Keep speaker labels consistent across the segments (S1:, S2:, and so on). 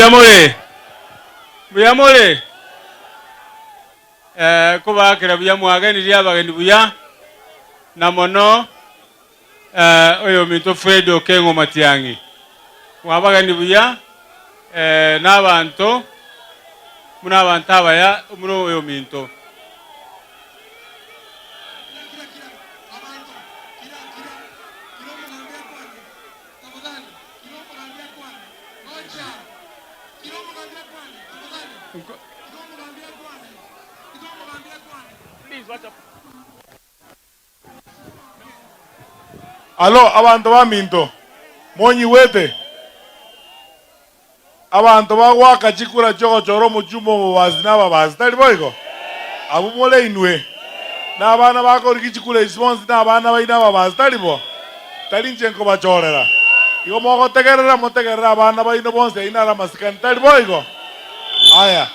S1: Mbuya more? Mbuya more? Eh, kobakera buya mwagenirie abageni buya, na mono eh, oyominto Fred Okeng'o Matiang'i. Mwabageni buya eh, na abanto buna abanto abaya buna oyominto.
S2: Alo, abanto baminto, monyigwete? Abanto bagoaka chikura chi'ogochora omochumba omobasi na ababasi, tari boigo? Abwo more inwe, na abana bakorigia chikura echi bonsi nabana baino ababasi, tari bo? Tari inche nkobachorera. Igo mogotegerera, motegerere abana baino bonsi ayio naro amasikani, tari boigo? Aya.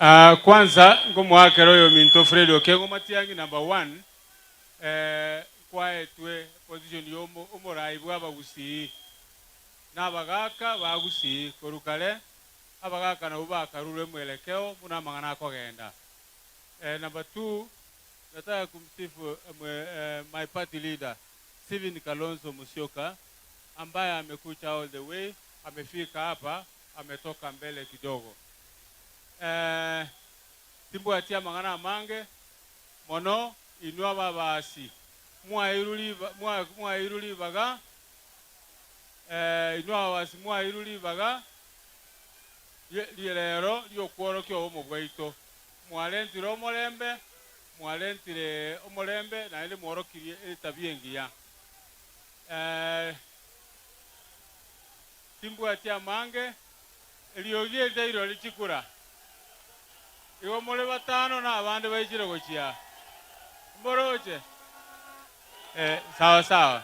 S1: Ah, kwanza nkomoakera oyominto Fred Okengo Matiang'i number one, eh, nkwaetwe position ya omo- omorai bwa abagusii na abagaka ba Gusii korwa kare, abagaka nabwo bakarure mwelekeo buna amang'ana akogenda. Eh, number two, nataka kumsifu mwe, eh, my party leader Stephen Kalonzo Musyoka ambaye amekuja all the way, amefika hapa, ametoka mbele kidogo. Eh, timbwati amang'ana amange mono inwe ababaasi, mwairwe ribaga, eh, inwe ababaasi mwairwe ribaga rie rero ri'okworokia obomo bwaito. Mwarentire omorembe, mwarentire omorembe, naende mworokirie etabia engiya. Eh, timbwati amange, eriogi eri tairori chikura. Igo more batano na abande baichire gochia aa. Mboroche? Eh, sawa sawa.